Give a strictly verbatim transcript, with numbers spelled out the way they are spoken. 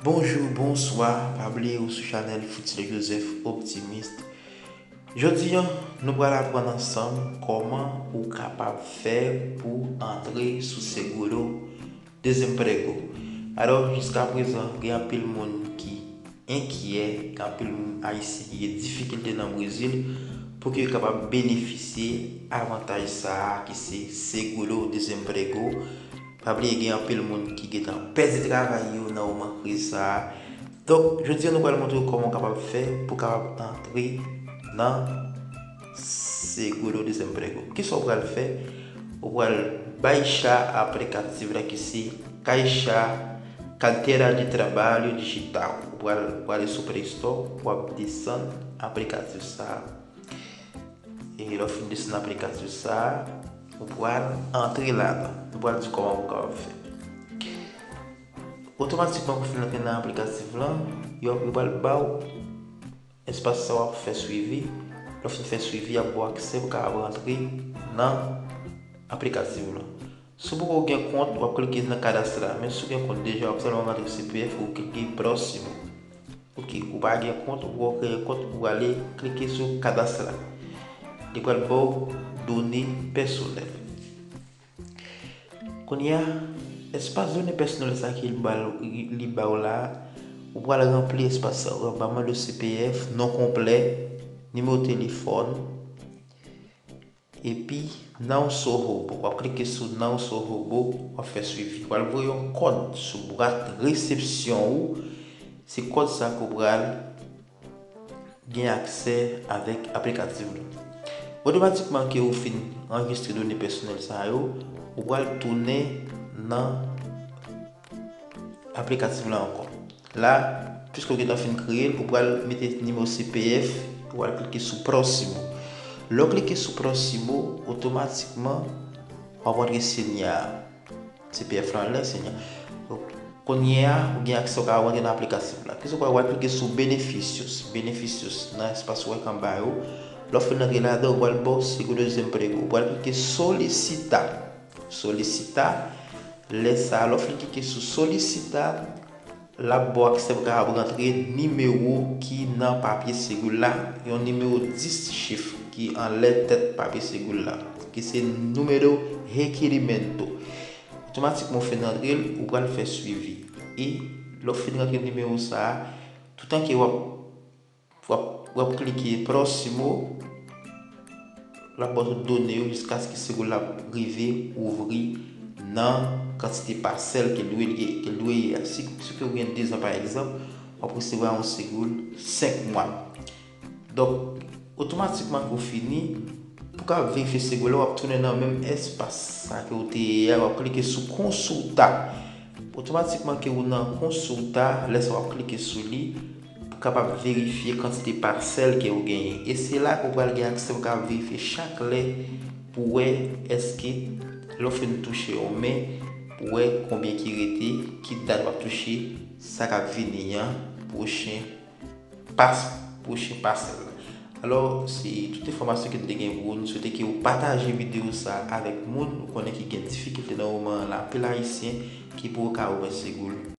Bonjou, bonswa, pa bliye ou sou chanèl Fritzley Joseph Optimist. Jodi a, nou pral aprann ansanm kòman ou kapab fè pou antre sou Seguro Desemprego. Alò, jiskaprezan, gen anpil moun ki enkyè, gen anpil moun ayisyen ki gen difikilte nan Brezil pou ke yo kapab benefisye avantaj sa a ki se Seguro Desemprego. Pa bliye gen anpil moun ki gentan pèdi travay yo nan moman kriz sa a. Donk, jodi a nou pral montre w kòman w kapab fè pou w kapab antre nan Seguro Desemprego. Kisa w pral fè? Ou pral baixa aplikatif la ki se Caixa Carteira de Trabalho Digital. Ou pral prale sou Play Store, w ap desann aplikatif sa a. E lè w fin desann aplikatif sa a, ou pral antre ladan. Nou pral di kòman pou w kapab fè. Otomatikman, pou w fin antre nan aplikatif lan, yo ap, yo pral ba w espas sa w ap fè swivi. Lè w fin fè swivi, y ap ba w aksè pou w kapab rantre nan aplikatif lan. Si w poko gen kont, w ap klike nan cadastrar. Men si w gen kont deja, w ap sèlman rantre C P F, ou klike Próximo. Ok, ou pa gen kont, ou poko kreye kont, ou ale klike sou cadastrar. Li pral ba w done pèsonèl. Kounye a, espas done pèsonèl sa ki li ba, li ba w la, ou pral ranpli espas sa. Ou pral ba w nimewo C P F, non konplè, nimewo telefòn, epi Não Sou Robô. W ap klike sou Não Sou Robô, w ap fè swivi. W al voye yon kòd sou bwat resepsyon ou. Se kòd sa ke w pral gen aksè avèk aplikatif la. Otomatikman ke ou fin anrejistre done pèsonèl sa yo, ou pral tounen nan aplikatif la ankò. La, piske w gentan fin kreye l, ou pral mete nimewo C P F, ou pral klike sou Próximo. Lè w klike sou Próximo, otomatikman, w ap rantre senya a. C P F lan anlè, senya. Donk, kounye a, ou gen aksè, ou ka rantre nan aplikatif la. Kisa w pral, w pral klike sou Benefícios, Benefícios, nan espas ou wè k anba yo. Lè w fin rantre ladan, ou pral ba w Seguro Desemprego. Ou pral klike Solicitar. Solicitar. Lè sa a, lè w fin klike sou Solicitar, l ap ba w aksè pou w kapab rantre nimewo ki nan papye Seguro la, yon nimewo dis chif ki anlè tèt papye Seguro la, ki se número requerimento. Otomatikman, w fin rantre l, ou pral fè swivi. E lè w fin rantre nimewo sa a, toutan ke w ap w ap, w ap klike Próximo, l ap ba w tout done yo jiskaske Seguro la rive ouvri nan kantite pasèl ke l dwe, ke l dwe ye a. Si, si ke w gen dezan, pa egzanp, w ap resevwa yon Seguro senk mwa. Donk, otomatikman ke w fini, pou w ka verifye Seguro la, w ap tounen nan menm espas sa ke w te ye a, w ap klike sou Consultar. Otomatikman ke ou nan Consultar, lè sa w ap klike sou li, pou kapab verifye kantite pasèl ke ou genyen. E se la ke ou pral gen aksè pou kapab verifye chak lè pou wè èske lè w fin touche yon men, pou wè konbyen ki rete, ki dat w ap touche, sa k ap vini an, pwochen pas, pwochen pasèl la. Alò, se tout enfòmasyon ke nou te gen pou ou. Nou swete ke ou pataje videyo sa a avèk moun ou konnen ki gen difikilte nan moman an la. Anpil Ayisyen ki poko ka ouvè Seguro.